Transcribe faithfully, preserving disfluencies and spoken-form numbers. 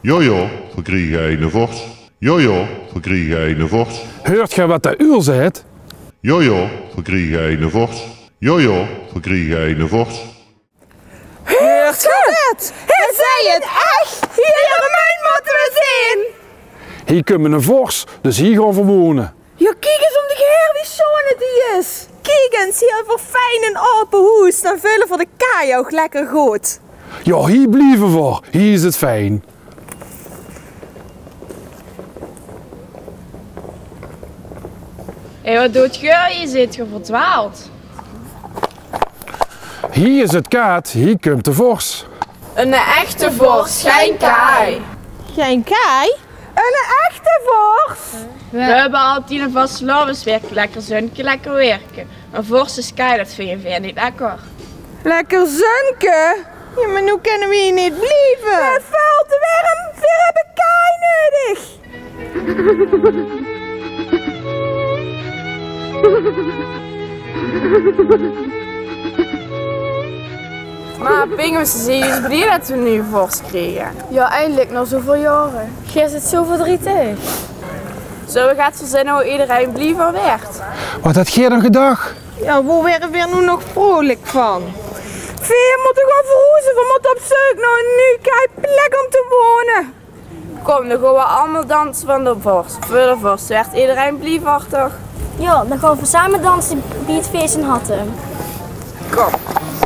Jao, jao, veer kriege eine vors. Jao, jao, veer kriege eine vors. Heurt geer wat de uul zaet? Jao, jao, veer kriege eine vors. Jao, jao, veer kriege eine vors. Heurt geer det? Hae zaet 't ech! Hie mótte veer zeen! Hie kump eine vors, dus hie gaon veer wone. Jao, kiek ins óm dich haer wie sjoon 't hie is. Kiek ins, hie höbbe veer fijn ein aope hoes. Dan veule veer de kaaj ouch lekker good. Jao, hie blieve veer. Hie is 't fijn. Hé, wat doot geer hie? Zeet geer verdwaald? Hie is 't kaad, hie kump de vors. Eine echte vors, gein kaaj. Gein kaaj? Eine echte vors! Veer höbbe altied ein vastelaoveswirk, lekker zunke, lekker wirke. Ein vors is kaaj, det vinje veer neet lekker. Lekker zunke? Jao, mer noe kinne veer hie neet blieve. 't Vèlt werm, veer höbbe kaaj neudig. Mer Pinguïns, zeen geer blie det veer eine nuje vors kriege? Jao, eindelik, nao zoväöl jaore. Geer zeet zo verdrietig. Zölle veer gaon verzinne wo ederein blie van wuuert? Wat haet geer dan gedach? Jao, wo waere veer noe nog vrolik van? Veer mótte gaon verhoeze, veer mótte op zeuk nao ein nuuj kaaj plek óm te wone. Kóm, dan gaon veer allemaol danse van de vors. Veur de vors wuuert ederein blie van, toch? Jao, dan gaon veer same danse bie 't fees in Hattem. Kóm.